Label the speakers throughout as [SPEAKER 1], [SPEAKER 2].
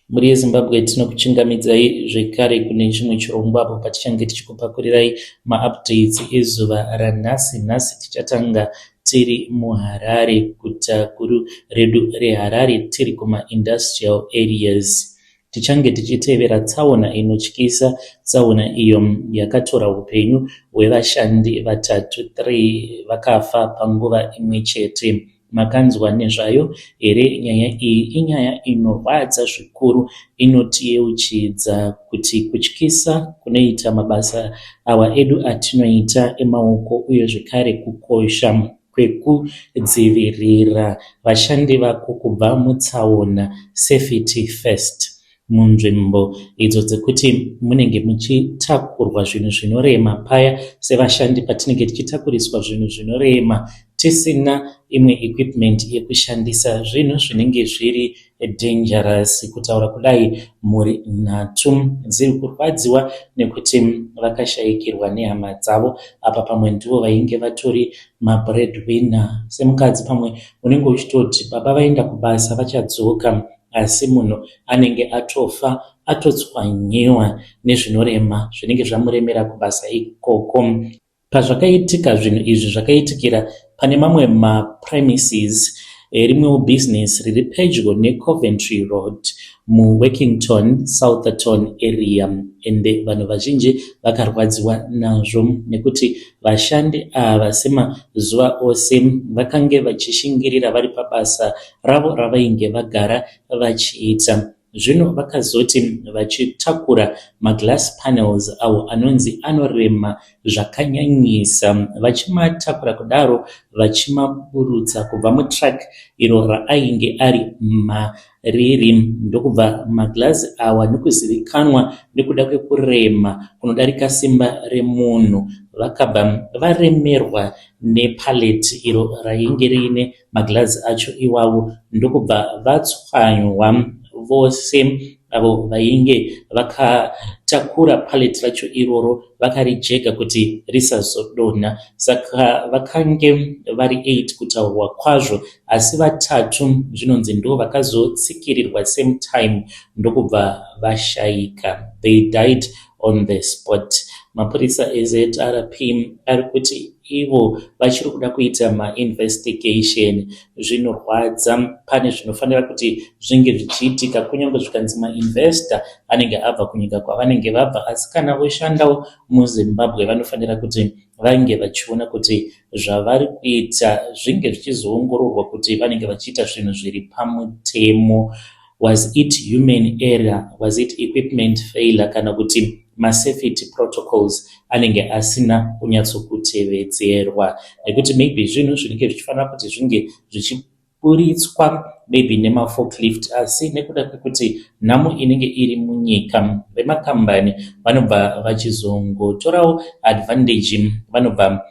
[SPEAKER 1] Mhuri yeZimbabwe, tinokuchingamidzai zvekare kune chimwe chirongwa apo patichange tichikupakurirai maupdates ezuva ranhasi. Nhasi tichatanga tiri muHarare, guta guru redu reHarare, tiri kumaindustrial areas. Tichange tichitevera tsaona inotyisa, tsaona iyo yakatora upenyu hwevashandi vatatu, 3 vakafa panguva imwe chete. Makanzwa nezvayo here nyaya iyi? Inyaya inorwadza zvikuru inotiyeuchidza kuti kutyisa kunoita mabasa awa edu atinoita emaoko uye zvekare kukosha kwekudzivirira vashandi vako kubva mutsaona, safety first. Munzvimbo idzo dzekuti munenge muchitakurwa zvinhu zvinorema paya, sevashandi patinenge tichitakuriswa zvinhu zvinorema tisina imwe equipment yekushandisa, zvinhu zvinenge zviri dangerous. Kutaura kudai, mhuri nhatu dziri kurwadziwa nekuti vakashayikirwa nehama dzavo. Apa pamwe ndivo vainge vatori mabread winner. Semukadzi pamwe unenge uchitoti baba vaenda kubasa vachadzoka, asi munhu anenge atofa atotswanyiwa nezvinorema zvinenge zvamuremera kubasa ikoko. Pazvakaitika zvinhu izvi, zvakaitikira pane mamwe mapremises erimwewo bhizinesi riri pedyo neCoventry Road muWorkington, Southerton area, ende vanhu vazhinji vakarwadziwa nazvo nekuti vashandi ava semazuva ose vakange vachishingirira vari pabasa ravo ravainge vagara vachiita. Zvino vakazoti vachitakura maglass panels awo anonzi anorema zvakanyanyisa, vachimatakura kudaro vachimaburutsa kubva mutruck iro raainge ari mariri, ndokubva maglass awa nekuzivikanwa nekuda kwekurema kunodarika simba remunhu, vakabva varemerwa nepallet iro rainge riine maglass acho iwawo, ndokubva vatswanywa vose avo vainge vakatakura pallet racho iroro vakarijega kuti risazodonha. Saka vakange vari 8 kutaurwa kwazvo, asi vatatu zvinonzi ndo vakazotsikirirwa same time ndokubva vashayika. They died on the spot. Mapurisa eZRP ari kuti ivo vachiri kuda kuita mainvestigation. Zvinorwadza, pane zvinofanira kuti zvinge zvichiitika kunyange zvikanzi mainvestor anenge abva kunyika kwavanenge vabva, asi kana voshandawo muZimbabwe vanofanira kuti vange vachiona kuti zvavari kuita zvinge zvichizoongororwa kuti vanenge vachiita zvinhu zviri pamutemo. Was it human error? Was it equipment failure, kana kuti masafety protocols anenge asina kunyatsokutevedzerwa? Nekuti maybe zvinhu zvinenge zvichifanira kuti zvinge zvichiburitswa maybe nemaforklift, asi nekuda kwekuti nhamo inenge iri munyika, vemakambani vanobva vachizongotorawo advantage, vanobva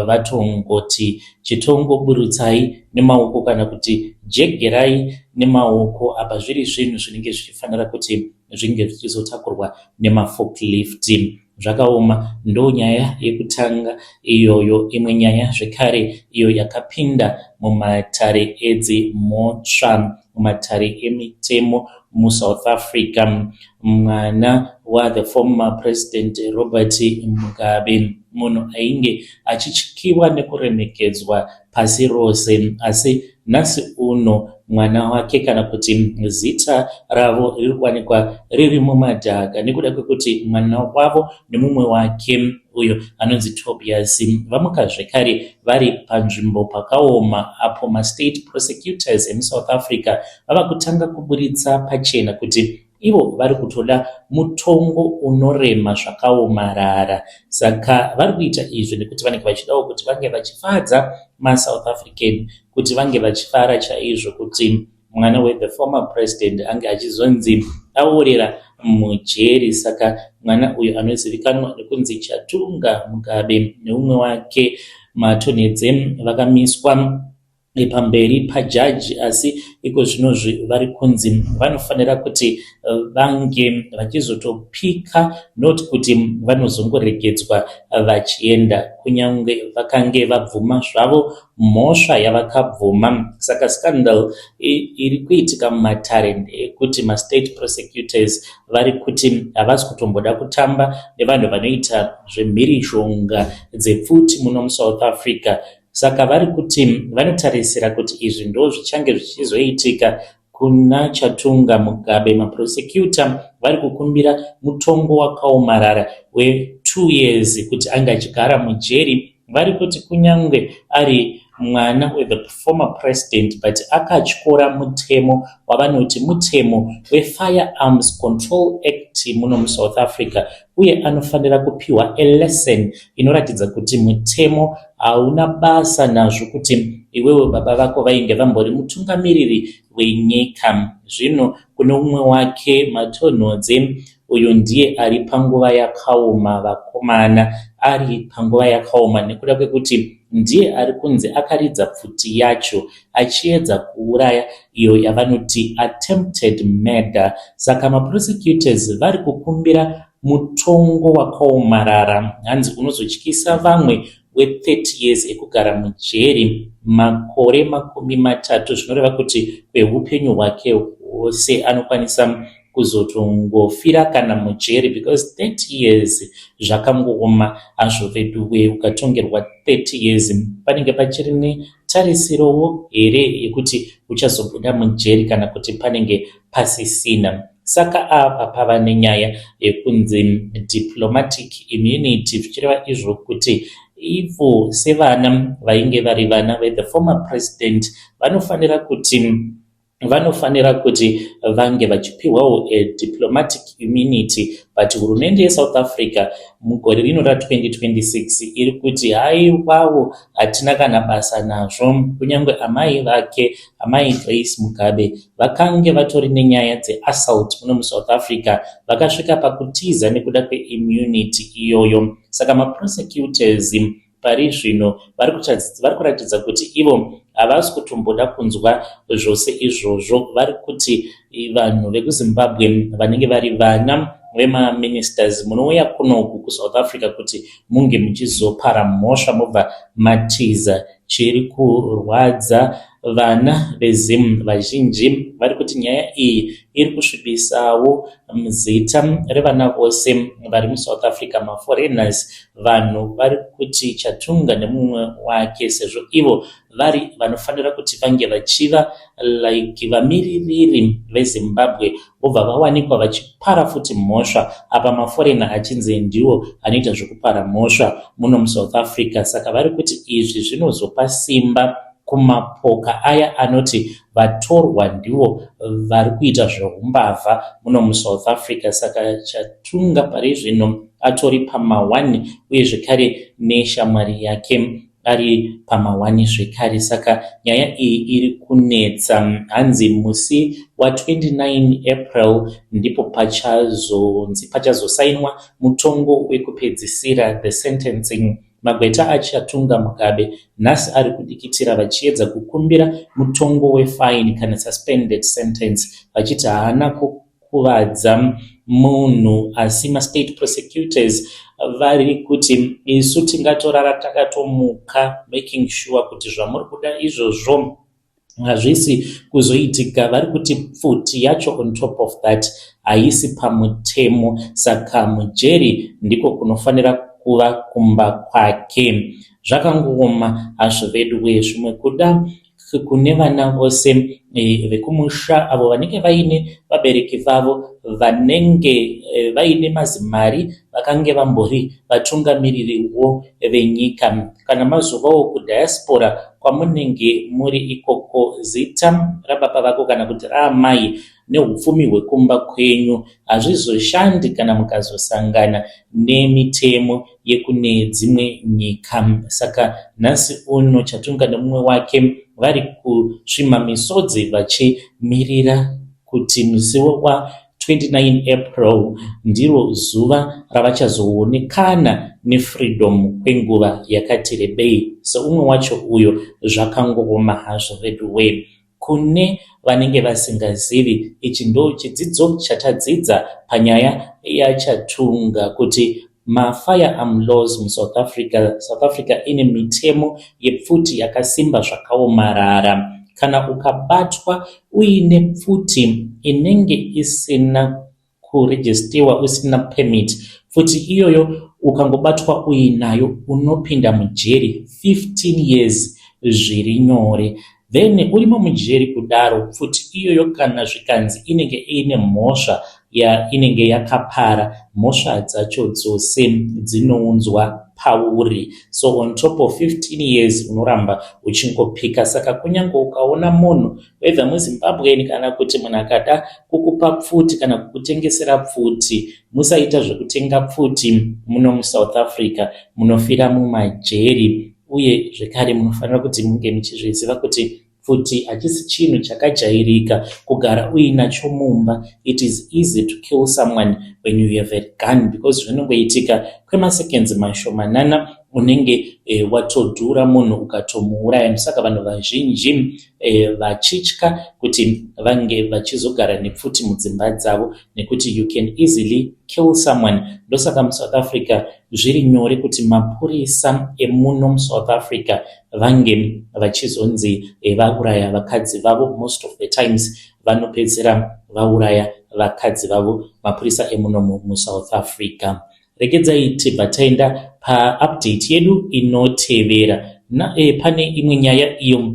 [SPEAKER 1] vatongoti chitongoburutsai nemaoko kana kuti jegerai nemaoko, apa zviri zvinhu zvinenge zvichifanira kuti zvinge zvichizotakurwa nemaforklift. Zvakaoma. Ndo nyaya yekutanga iyoyo. Imwe nyaya zvekare iyo yakapinda mumatare edzimhosva, mumatare emitemo muSouth Africa, mwana wathe former President Robert Mugabe, munhu ainge achityiwa nekuremekedzwa pasi rose, asi nhasi uno mwana wake, kana kuti zita ravo, riri kuwanikwa riri mumadhaka nekuda kwekuti mwana wavo nemumwe wake uyo anonzi Tobias vamuka zvekare vari panzvimbo pakaoma, apo mastate prosecutors emuSouth Africa vava kutanga kuburitsa pachena kuti ivo vari kutoda mutongo unorema zvakaomarara. Saka vari kuita izvi nekuti vanenge vachidawo kuti vange vachifadza maSouth African, kuti vange vachifara chaizvo kuti mwana wethe former president ange achizonzi aorera mujeri. Saka mwana uyu anozivikanwa nekunzi Chatunga Mugabe neumwe wake Matonhedze vakamiswa. Pamberi pajaji asi iko zvinozvi vari kunzi vanofanira kuti vange vachizotopika not kuti vanozongoregedzwa vachienda kunyange vakange vabvuma zvavo mhosva yavakabvuma. Saka scandal iri kuitika mumatare ndeyekuti mastate prosecutors vari kuti havasi kutomboda kutamba nevanhu vanoita zvemhirizhonga dzepfuti muno muSouth Africa. Saka vari kuti vanotarisira kuti izvi ndo zvichange zvichizoitika kuna Chatunga Mugabe. Maprosecutor vari kukumbira mutongo wakaomarara we2 years kuti ange achigara mujeri. Vari kuti kunyange ari mwana wethe former president, but akatyora mutemo wavanoti mutemo weFirearms Control Act muno muSouth Africa, uye anofanira kupiwa alesson inoratidza kuti mutemo hauna basa nazvo kuti iwewe baba vako vainge vambori mutungamiriri wenyika. Zvino kune umwe wake Matonhodze, uyu ndiye ari panguva yakaoma, vakomana, ari panguva yakaoma nekuda kwekuti ndiye ari kunzi akaridza pfuti yacho achiedza kuuraya, iyo yavanoti attempted murder. Saka maprosecutors vari kukumbira mutongo wakaomarara, hanzi unozotyisa vamwe, we30 years ekugara mujeri, makore 30, zvinoreva kuti kweupenyu hwake hwose anokwanisa kuzotongofira kana mujeri, because 30 years zvakangooma hazvo veduwe. Ukatongerwa 30 years, panenge pachiri netarisiro here yekuti uchazobuda mujeri kana kuti panenge pasisina? Saka apa pava nenyaya yekunzi diplomatic immunity, zvichireva izvo kuti ivo sevana vainge vari vana vethe former president vanofanira kuti vange vachipiwawo diplomatic immunity, but hurumende yeSouth Africa mugore rino ra2026 iri kuti haiwawo, hatina kana basa nazvo, kunyange amai vake, amai Grace Mugabe, vakange vatori nenyaya dzeassault muno muSouth Africa, vakasvika pakutiza nekuda kweimmunity iyoyo. Saka maprosecutors pari zvino vari kuratidza kuti ivo havasi kutomboda kunzwa zvose izvozvo. Vari kuti vanhu vekuZimbabwe vanenge vari vana vemaministers munouya kunoku kuSouth Africa kuti munge muchizopara mhosva mobva matiza. Chiri kurwadza vana veZim vazhinji, vari kuti nyaya iyi iri kusvibisawo zita revana vose vari muSouth Africa, maforeigners. Vanhu vari kuti Chatunga nemumwe wake, sezvo ivo vari vanofanira kuti vange vachiva like vamiririri veZimbabwe, vobva vawanikwa vachipara futi mhosva apa, maforeigner achinzi ndiwo anoita zvekupara mhosva muno muSouth Africa. Saka vari kuti izvi zvinozopa simba kumapoka aya anoti vatorwa ndivo vari kuita zveumbavha muno muSouth Africa. Saka Chatunga pari zvino atori pama1, uye zvekare neshamwari yake ari pama1 zvekare. Saka nyaya iyi iri kunetsa. Hanzi musi wa29 April ndipo pachazonzi pachazosainwa mutongo wekupedzisira, the sentencing. Magweta aChatunga Mugabe nhasi ari kudikitira vachiedza kukumbira mutongo wefine kana suspended sentence, vachiti haana kukuvadza munhu, asi mastate prosecutors vari kuti isu tingatorara takatomuka making sure kuti zvamuri kuda izvozvo hazvisi kuzoitika. Vari kuti pfuti yacho, on top of that, haisi pamutemo, saka mujeri ndiko kunofanira kuva kumba kwake. Zvakangooma hazvo veduwe. Zvimwe kuda kune vana vose vekumusha avo vanenge vaine vabereki vavo vanenge vaine mazimari, vakange vambori vatungamiririwo venyika, kana mazovawo kudiaspora kwamunenge muri ikoko, zita rababa vako kana kuti raamai neupfumi hwekumba kwenyu hazvizoshandi kana mukazosangana nemitemo yekune dzimwe nyika. Saka nhasi uno Chatunga nemumwe wake vari kusvima misodzi vachimirira kuti musi wa29 29 April ndiro zuva ravachazoonekana nefreedom kwenguva yakati rebei. Seumwe wacho uyo, zvakangooma hazvo veduwe. Kune vanenge vasingazivi, ichi ndo chidzidzo chatadzidza panyaya yaChatunga, kuti mafirearm laws muSouth Africa, South Africa ine mitemo yepfuti yakasimba zvakaomarara. Kana ukabatwa uine pfuti inenge isina kurejistiwa, usina permit, pfuti iyoyo ukangobatwa uinayo unopinda mujeri 15 years zviri nyore. Then urimo mujeri kudaro, pfuti iyoyo kana zvikanzi inenge iine mhosva yainenge yakapara, mhosva dzacho dzose dzinounzwa pauri. So on top of 15 years unoramba uchingopika. Saka kunyange ukaona munhu, whether muZimbabweni kana kuti munhu akada kukupa pfuti kana kukutengesera pfuti, musaita zvekutenga pfuti muno muSouth Africa, munofira mumajeri. Uye zvekare munofanira kuti munge muchizviziva kuti pfuti hachisi chinhu chakajairika kugara uinacho mumba. It is easy to kill someone when you have a gun, because zvinongoitika kwemaseconds mashomanana, unenge watodhura munhu ukatomuuraya. Saka vanhu vazhinji vachitya kuti vange vachizogara nepfuti mudzimba dzavo nekuti you can easily kill someone. Ndosaka muSouth Africa zviri nyore kuti mapurisa emuno muSouth Africa vange vachizonzi vauraya vakadzi vavo. Most of the times vanopedzera vauraya vakadzi vavo, mapurisa emunomu muSouth Africa. Regedzai tibva taenda paupdate yedu inotevera. Pane imwe nyaya iyo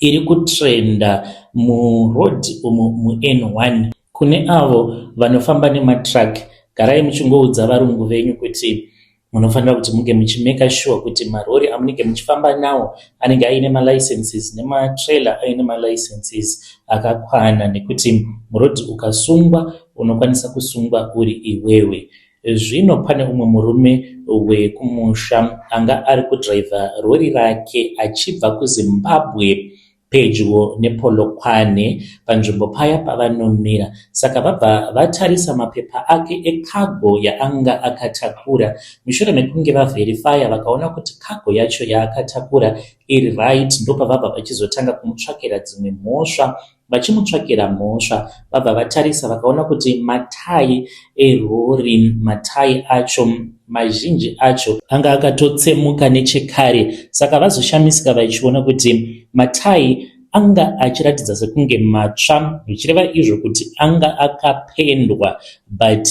[SPEAKER 1] iri kutrenda muroad umu muN1. Kune avo vanofamba nematruck, garai muchingoudza varungu venyu kuti munofanira kuti munge muchimake sure kuti marori amunenge muchifamba nawo anenge aine malicenses, nematrailer aine malicenses akakwana, nekuti murodhi ukasungwa unokwanisa kusungwa uri iwewe. Zvino pane umwe murume wekumusha anga ari kudhiraivha rori rake achibva kuZimbabwe pedyo nePolokwane, panzvimbo paya pavanomira. Saka vabva vatarisa mapepa ake ecargo yaanga akatakura. Mushure mekunge vavherifaya vakaona kuti cargo yacho yaakatakura iri right, ndopavabva vachizotanga kumutsvakira dzimwe mhosva. Vachimutsvakira mhosva, vabva vatarisa vakaona kuti matai erori, matai acho mazhinji acho anga akatotsemuka nechekare. Saka vazoshamisika vachiona kuti matai anga achiratidza sekunge matsva, zvichireva izvo kuti anga akapendwa, but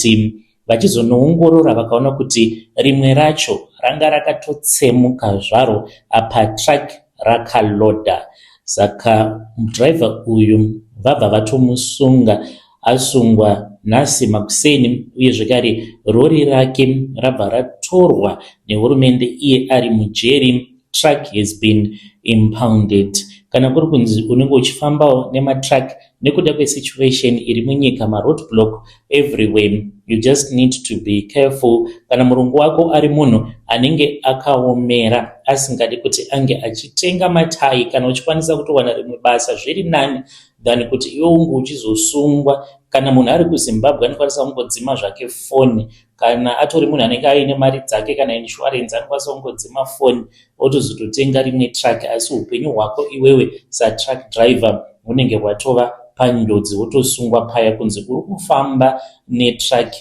[SPEAKER 1] vachizonoongorora vakaona kuti rimwe racho ranga rakatotsemuka zvaro, apa truck rakalodha. Saka mudhiraivha uyu vabva vatomusunga. Asungwa nhasi makuseni, uye zvekare rori rake rabva ratorwa nehurumende iye ari mujeri. Truck has been impounded. Kana kuri kunzi unenge uchifambawo nematruck, nekuda kwesituation iri munyika, maroad block everywhere, you just need to be careful. Kana murungu wako ari munhu anenge akaomera asingadi kuti ange achitenga matai, kana uchikwanisa kutowana rimwe basa zviri nani than kuti iwe unge uchizosungwa. Kana munhu ari kuZimbabwe anokwanisa kungodzima zvake foni. Kana atori munhu anenge aine mari dzake kana insurance, anokwanisa kungodzima foni otozototenga rimwe truck, asi upenyu hwako iwewe satruck driver hunenge hwatova panjodzi, wotosungwa paya kunzi uri kufamba netruck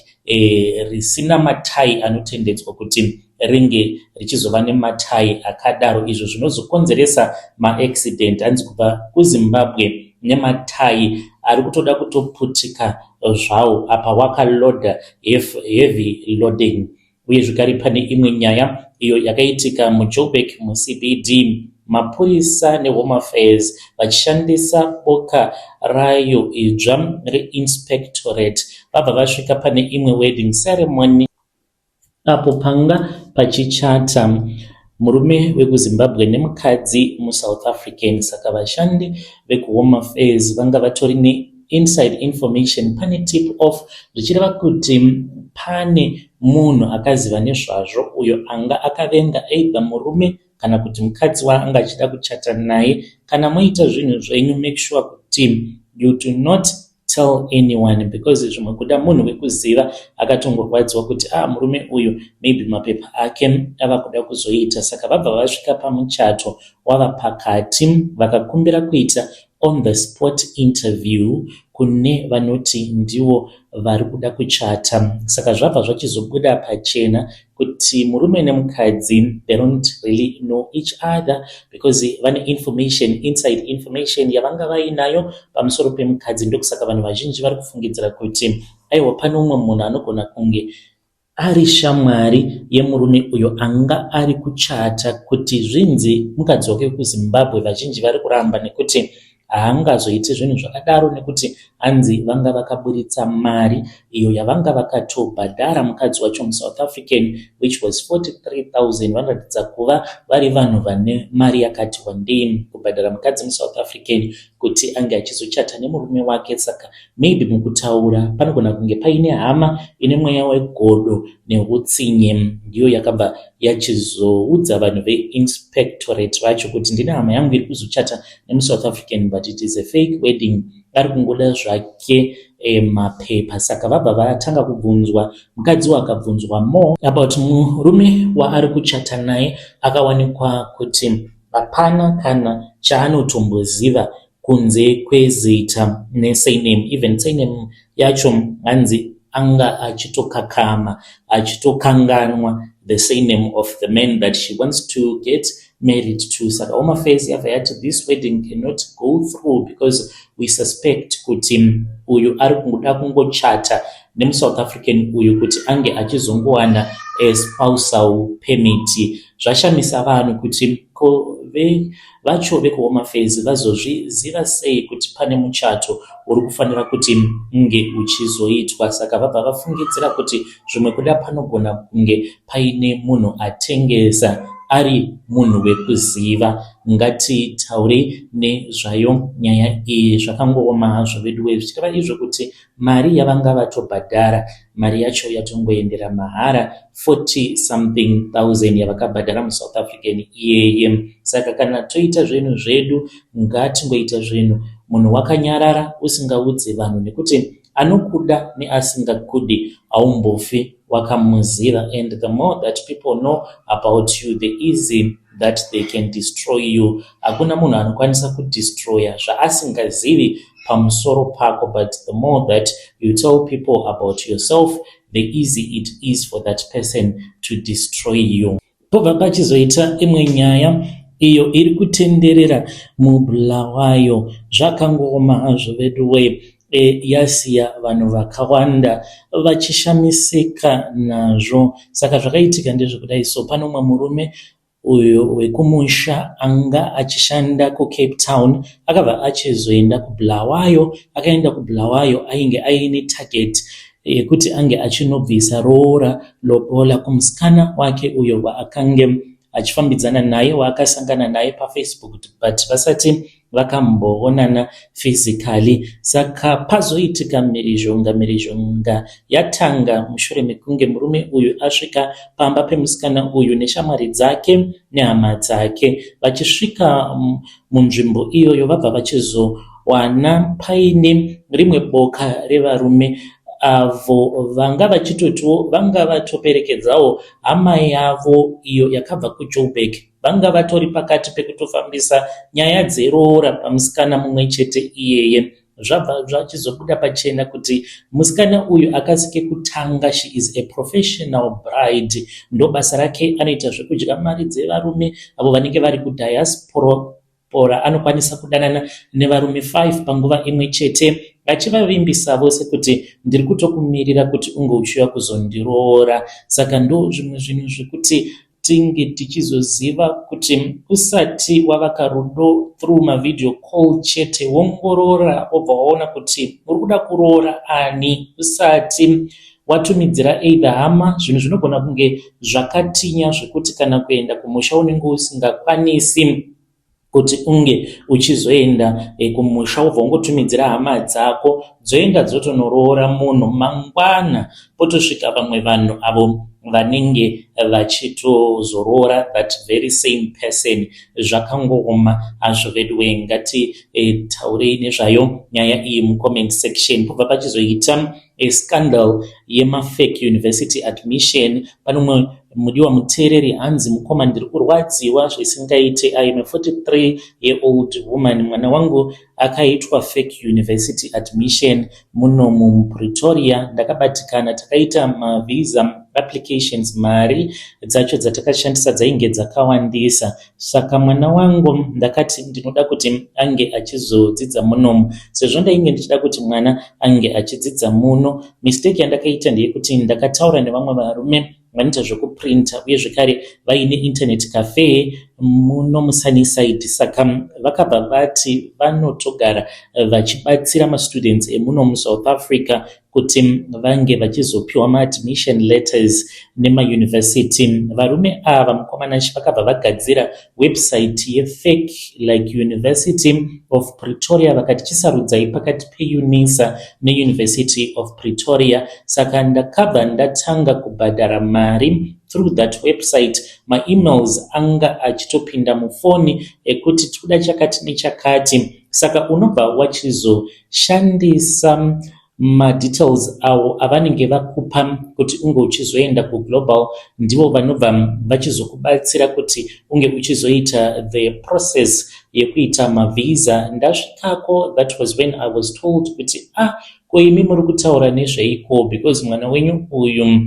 [SPEAKER 1] risina matai anotendedzwa kuti ringe richizova nematai akadaro, izvo zvinozokonzeresa maaccident. Hanzi kubva kuZimbabwe nematai ari kutoda kutoputika zvawo, apa wakalodha heavy loading. Uye zvekare pane imwe nyaya iyo yakaitika muJoburg muCBD. Mapurisa neHome Affairs vachishandisa boka rayo idzva reinspectorate vabva vasvika pane imwe wedding ceremony apo panga pachichata murume wekuZimbabwe nemukadzi muSouth African. Saka vashandi vekuHome Affairs vanga vatori neinside information, pane tip off, zvichireva kuti pane munhu akaziva nezvazvo uyo anga akavenga either murume kana kuti mukadzi waanga achida kuchata naye. Kana moita zvinhu zvenyu, make sure kuti you do not tell anyone because zvimwe kuda munhu wekuziva akatongorwadziwa kuti ah, murume uyu maybe mapepa ake ava kuda kuzoita. Saka vabva vasvika pamuchato wava pakati, vakakumbira kuita on the spot interview kune vanoti ndivo vari kuda kuchata. Saka zvabva zvachizobuda pachena kuti murume nemukadzi, they don't really know each other because vane information, inside information yavanga vainayo pamusoro pemukadzi. Ndokusaka vanhu vazhinji vari kufungidzira kuti aiwa, pane umwe munhu anogona kunge ari shamwari yemurume uyo anga ari kuchata. Kuti zvinzi mukadzi wake wekuZimbabwe, vazhinji vari kuramba nekuti haangazoiti zvinhu zvakadaro, nekuti hanzi vanga vakaburitsa mari iyo yavanga vakatobhadhara mukadzi wacho muSouth African, which was 43,000. Vanoratidza kuva vari vanhu vane mari yakati wandei kubhadhara mukadzi muSouth African kuti ange achizochata nemurume wake. Saka maybe mukutaura panogona kunge paine hama ine mweya wegodo neutsinye, ndiyo yakabva yachizoudza vanhu veinspectorate vacho kuti ndine hama yangu iri kuzochata nemuSouth African, but it is a fake wedding, ari kungoda zvake mapepa. Saka vabva vatanga kubvunzwa. Mukadzi wakabvunzwa more about murume waari kuchata naye, akawanikwa kuti hapana kana chaanotomboziva kunze kwezita nesurname. Even surname yacho hanzi anga achitokakama, achitokanganwa the surname of the man that she wants to get married to. Saka Home Affairs yabva yati this wedding cannot go through because we suspect kuti uyu ari kungoda kungochata nemuSouth African uyu kuti ange achizongowana spousal permit. Zvashamisa vanhu kuti ko vacho vekuHome Affairs vazozviziva sei kuti pane muchato uri kufanira kuti unge uchizoitwa. Saka vabva vafungidzira kuti zvimwe kuda panogona kunge paine munhu atengesa ari munhu wekuziva. Ngatitaurei nezvayo nyaya iyi. Zvakangooma hazvo veduwe, zvichireva izvo kuti mari yavanga vatobhadhara, mari yacho yatongoendera mahara, 40 something thousand yavakabhadhara muSouth African iyeye. Saka kana toita zvinhu zvedu, ngatingoita zvinhu munhu wakanyarara, usingaudzi vanhu, nekuti anokuda neasingakudi haumbofi wakamuziva, and the more that people know about you, the easy that they can destroy you. Hakuna munhu anokwanisa kudestroya zvaasingazivi pamusoro pako, but the more that you tell people about yourself, the easy it is for that person to destroy you. Pobva pachizoita imwe nyaya iyo iri kutenderera muBulawayo. Zvakangooma hazvo veduwe. Yasiya vanhu vakawanda vachishamisika nazvo. Saka zvakaitika ndezvekudai so: pane umwe murume uyo wekumusha anga achishanda kuCape Town, akabva achizoenda kuBulawayo. Akaenda kuBulawayo ainge aine target yekuti ange achinobvisa roora, lobola, kumusikana wake uyo waakange achifambidzana naye, waakasangana naye paFacebook, but vasati vakamboonana physically. Saka pazoitika mhirizhonga. Mhirizhonga yatanga mushure mekunge murume uyu asvika pamba pemusikana uyu neshamwari dzake nehama dzake. Vachisvika munzvimbo iyoyo, vabva vachizowana paine rimwe boka revarume avo vanga vachitotiwo vanga vatoperekedzawo hama yavo iyo yakabva kuJoburg. Vanga vatori pakati pekutofambisa nyaya dzeroora pamusikana mumwe chete iyeye. Zvabva zvachizobuda pachena kuti musikana uyu akasi kekutanga. She is a professional bride, ndo basa rake. Anoita zvekudya mari dzevarume avo vanenge vari kudiaspora. Anokwanisa kudanana nevarume 5 panguva imwe chete, achivavimbisa vose kuti ndiri kutokumirira kuti unge uchiuya kuzondiroora. Saka ndo zvimwe zvinhu zvekuti tinge tichizoziva kuti usati wavaka rudo through mavideo call chete, wongorora wobva waona kuti uri kuda kuroora ani usati watumidzira either hama. Zvinhu zvinogona kunge zvakatinya zvekuti kana kuenda kumusha unenge usingakwanisi kuti unge uchizoenda kumusha, wobva wangotumidzira hama dzako, dzoenda dzotonoroora munhu. Mangwana potosvika vamwe vanhu avo Vanenge vachitozoroora that very same person. Zvakangooma hazvo veduwe. Ngatitaurei nezvayo nyaya iyi mucomment section. Pobva pachizoita scandal yemafake university admission. Pane umwe mudiwa muteereri, hanzi, "Mukoma, ndiri kurwadziwa zvisingaite. I am a 43-year-old woman. Mwana wangu akaitwa fake university admission munomu muPretoria. Ndakabatikana. Takaita mavisa applications, mari dzacho dzatakashandisa dzainge dzakawandisa. Saka mwana wangu ndakati ndinoda kuti ange achizodzidza munomu. Sezvo ndainge ndichida kuti mwana ange achidzidza muno, mistake yandakaita ndeyekuti ndakataura nevamwe varume vanoita zvekuprinta uye zvekare vaine internet cafe muno muSunnyside. Saka vakabva vati vanotogara vachibatsira mastudents emuno muSouth Africa kuti vange vachizopiwa maadmission letters nemauniversity. Varume ava, mukomana, vakabva vagadzira website yefake like University of Pretoria, vakati chisarudzai pakati peUnisa neUniversity of Pretoria. Saka ndakabva ndatanga kubhadhara mari through that website. Maemails anga achitopinda mufoni ekuti tikuda chakati nechakati. Saka unobva wachizoshandisa madetails avo avanenge vakupa kuti unge uchizoenda kuGlobal. Ndivo vanobva vachizokubatsira kuti unge uchizoita the process yekuita mavhisa. Ndasvikako, that was when I was told kuti, 'Ah, ko imi muri kutaura nezveiko? Because mwana wenyu uyu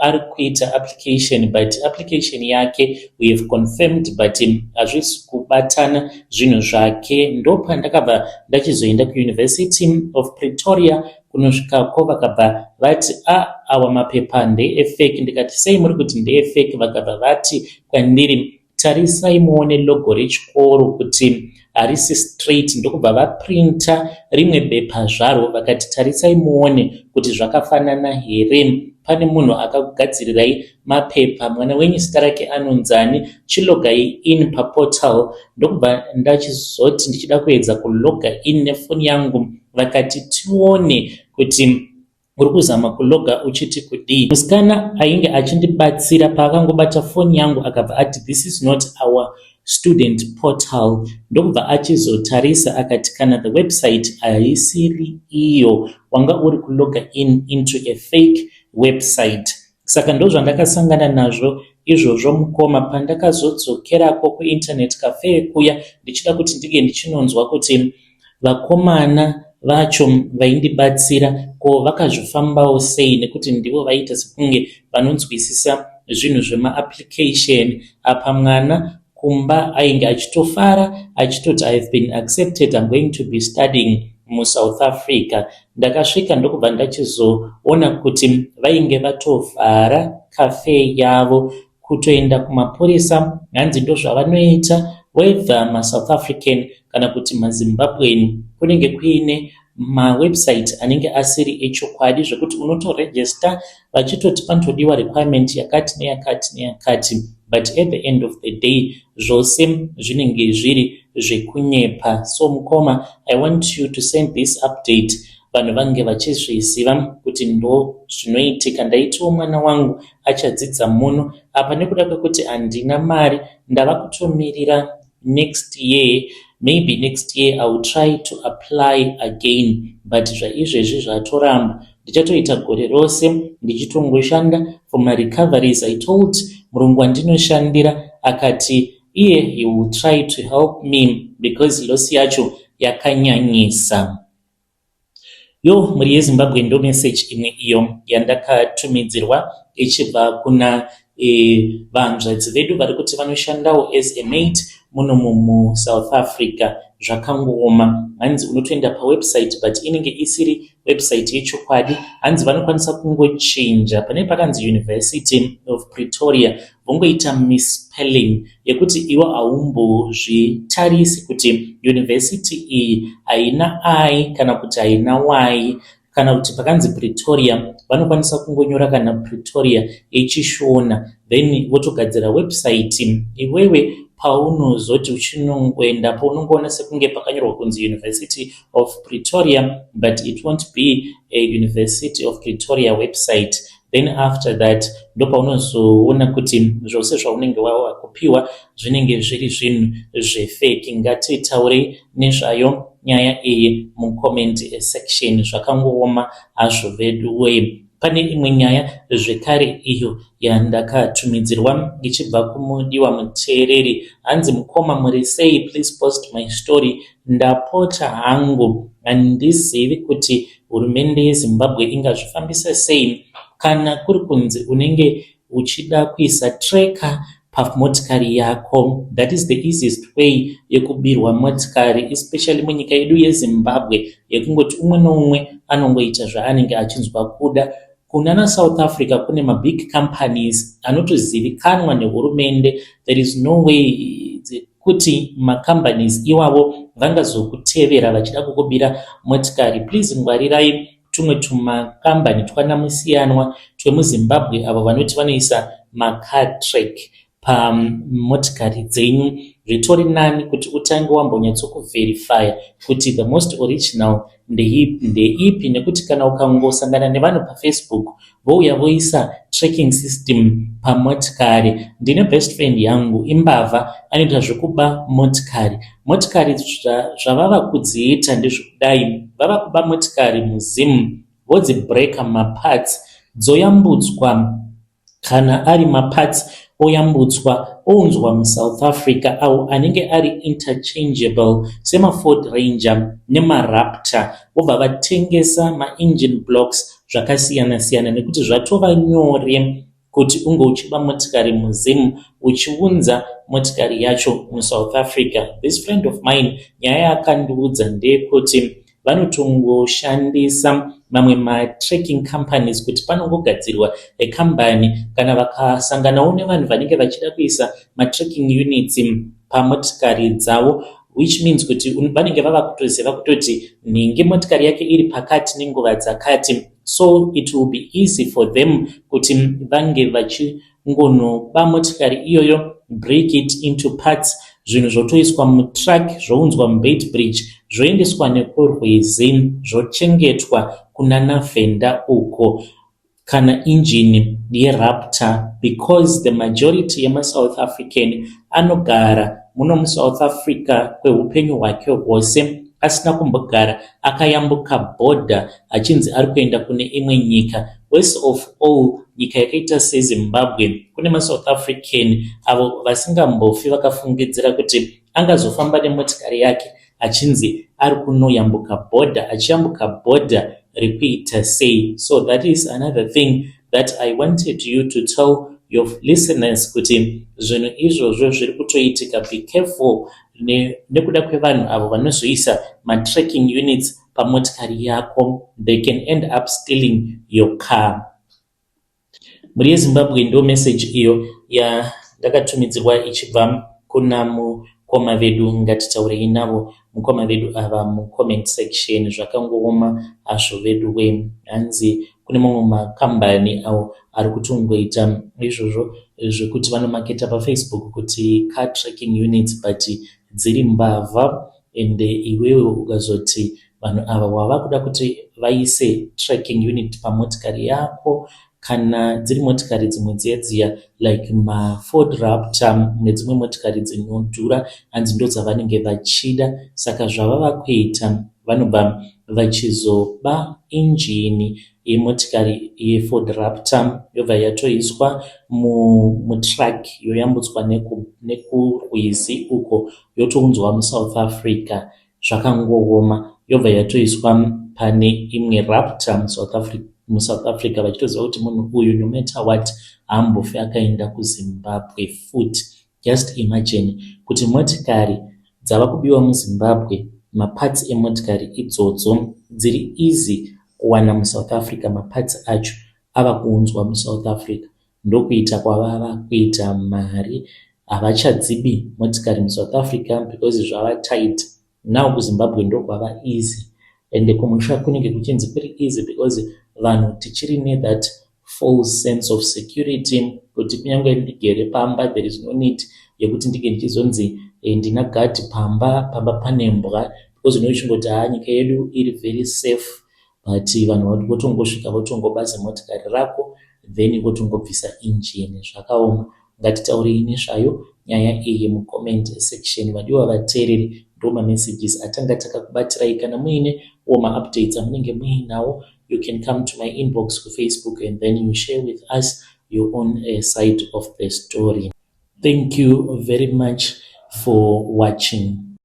[SPEAKER 1] ari kuita application, but application yake we have confirmed, but hazvisi kubatana zvinhu zvake.' Ndopandakabva ndachizoenda kuUniversity of Pretoria. Kunosvikako vakabva vati, 'A, ah, awa mapepa ndeefake.' Ndikati, 'Sei muri kuti ndeefake?' Vakabva vati kwandiri, 'Tarisai muone logo rechikoro kuti harisi straight.' Ndokubva vaprinta rimwe bepa zvaro, vakati, 'Tarisai muone kuti zvakafanana here. Pane munhu akakugadzirirai mapepa. Mwana wenyu zita rake anonzani? Chilogai in paportal.' Ndokubva ndachizoti ndichida kuedza kuloga in nefoni yangu, vakati, 'Tione kuti uri kuzama kuloga uchiti kudii.' Musikana ainge achindibatsira paakangobata foni yangu, akabva ati, 'This is not our student portal.' Ndokubva achizotarisa, akati, 'Kana the website haisiri iyo. Wanga uri kuloga in into a fake website.' Saka ndozvandakasangana nazvo izvozvo, mukoma. Pandakazodzokerako kuinternet cafe kuya ndichida kuti ndinge ndichinonzwa kuti vakomana vacho vaindibatsira ko vakazvifambawo sei, nekuti ndivo vaiita sekunge vanonzwisisa zvinhu zvemaapplication apa, mwana kumba ainge achitofara achitoti, 'I have been accepted, I'm going to be studying muSouth Africa.' Ndakasvika ndokubva ndachizoona kuti vainge vatovhara cafe yavo. Kutoenda kumapurisa, hanzi ndozvavanoita, whether maSouth African kana kuti maZimbabwean, kunenge kuine mawebsite anenge asiri echokwadi, zvekuti unotorejista vachitoti panotodiwa requirement yakati neyakati neyakati, but at the end of the day zvose zvinenge zviri zvekunyepa. So mukoma, I want you to send this update, vanhu vange vachizviziva kuti ndo zvinoitika. Ndaitiwo mwana wangu achadzidza muno apa. Nekuda kwekuti handina mari, ndava kutomirira next year. Maybe next year I will try to apply again, but zvaizvezvi zvatoramba. Ndichatoita gore rose ndichitongoshanda for marecoveries. I told murungu wandinoshandira, akati iye he will try to help me because loss yacho yakanyanyisa." Yo, mhuri yeZimbabwe, ndo message imwe iyo yandakatumidzirwa ichibva kuna vanzvadzi vedu vari kuti vanoshandawo as a maid munomu muSouth Africa. Zvakangooma. Hanzi unotoenda pawebsite, but inenge isiri website yechokwadi. Hanzi vanokwanisa kungochinja pane pakanzi University of Pretoria, vongoita misspelling yekuti iwe haumbozvitarisi kuti university iyi haina I kana kuti haina Y, kana kuti pakanzi Pretoria vanokwanisa kungonyora kana Pretoria yechiShona, then votogadzira website. Iwewe paunozoti uchinongoendapo, unongoona sekunge pakanyorwa kunzi University of Pretoria, but it won't be a University of Pretoria website. Then after that ndopaunozoona kuti zvose zvaunenge wakupiwa zvinenge zviri zvinhu zvefake. Ngatitaurei nezvayo nyaya iyi mucomment section. Zvakangooma hazvo veduwe. Pane imwe nyaya zvekare iyo yandakatumidzirwa ichibva kumudiwa muteereri. Hanzi, "Mukoma, muri sei? Please post my story. Ndapota hangu, handizivi kuti hurumende yeZimbabwe ingazvifambisa sei kana kuri kunzi unenge uchida kuisa tracker pamotikari yako. That is the easiest way yekubirwa motikari, especially munyika yedu yeZimbabwe, yekungoti umwe neumwe anongoita zvaanenge achinzwa kuda. Kunana South Africa kune mabig companies anotozivikanwa nehurumende. There is no way dzekuti macompanies iwavo vangazokutevera vachida kukubira motikari. Please ngwarirai tumwe tumakambani twanamusiyanwa twemuZimbabwe, avo vanoti vanoisa macar track pamotikari dzenyu. Zvitori nani kuti utange wambonyatsokuverifya kuti the most original ndeipi, nekuti kana ukangosangana nevanhu paFacebook vouya voisa tracking system pamotikari. Ndine best friend yangu, imbavha, anoita zvekuba motikari. Motikari zvavava kudziita ndezvekudai: vava kuba motikari muZimu, vodzibreka maparts, dzoyambutswa. Kana ari maparts oyambutswa, ounzwa muSouth Africa, awo anenge ari interchangeable, semaFord Ranger nemaRaptor, vobva vatengesa maengine blocks zvakasiyana-siyana, nekuti zvatova nyore kuti unge uchiba motikari muZimu uchiunza motikari yacho muSouth Africa. This friend of mine, nyaya yaakandiudza ndeyekuti vanotongoshandisa mamwe matracking companies, kuti panongogadzirwa ekambani, kana vakasanganawo nevanhu vanenge vachida kuisa matracking units pamotikari dzavo, which means kuti vanenge vava kutoziva kutoti nhingi motikari yake iri pakati nenguva dzakati. So it will be easy for them kuti vange vachingonoba motikari iyoyo, break it into parts, zvinhu zvotoiswa mutruck, zvounzwa muBeitbridge, zvoendeswa nekurwizi, zvochengetwa kunana Venda uko, kana injini yeRaptor, because the majority yemaSouth African anogara muno muSouth Africa kweupenyu hwake hwose asina kumbogara akayambuka bhodha achinzi ari kuenda kune imwe nyika. Worst of all, nyika yakaita seZimbabwe, kune maSouth African avo vasingambofi vakafungidzira kuti angazofamba nemotikari yake achinzi ari kunoyambuka bhodha, achiyambuka bhodha rekuita sei. So that is another thing that I wanted you to tell your listeners, kuti zvinhu izvozvo zviri kutoitika. Be careful nekuda kwevanhu avo vanozoisa matracking units pamotikari yako. They can end up stealing your car. Mhuri yeZimbabwe, ndo message iyo yandakatumidzirwa ichibva kuna mukoma vedu. Ngatitaurei navo mukoma vedu ava mucomment section. Zvakangooma hazvo vedu we. Hanzi kune mamwe makambani awo ari kutongoita izvozvo zvekuti vanomaketa paFacebook kuti car tracking units, but dziri mbavha. Ende iwewe ukazoti vanhu ava wava kuda kuti vaise tracking unit pamotikari yako, kana dziri motikari dzimwe dziya dziya like maFord Raptor nedzimwe motikari dzinodhura, hanzi ndo dzavanenge vachida. Saka zvavava kuita, vanobva vachizoba injini yemotikari yeFord Raptor, yobva yatoiswa mutruck, yoyambutswa nekurwizi uko, yotounzwa muSouth Africa. Zvakangooma. Yobva yatoiswa pane imwe Raptor muSouth Africa, vachitoziva kuti munhu uyu, no matter what, haambofi akaenda kuZimbabwe futi. Just imagine kuti motikari dzava kubiwa muZimbabwe, maparts emotikari idzodzo dziri easy kuwana muSouth Africa, maparts acho ava kuunzwa muSouth Africa. Ndokuita kwavava kuita mari. Havachadzibi motikari muSouth Africa because zvava tight now. KuZimbabwe ndokwava easy, ende kumusha kunenge kuchinzi kuri easy because vanhu tichiri nethat false sense of security, kuti kunyange ndigere pamba, there is no need yekuti ndinge ndichizonzi ndina gadhi pamba, pamba pane mbwa, because unochingoti, "Haa, nyika yedu iri very safe." But vanhu votongosvika votongoba zimotikari rako. Then votongobvisa injini. Zvakaoma. Ngatitaurei nezvayo nyaya iyi mucomment section. Vadiwa vateereri, ndo mamessages atanga takakubatirai. Kana muine wo maupdates amunenge muinawo, you can come to my inbox kuFacebook and then you share with us your own side of the story. Thank you very much for watching.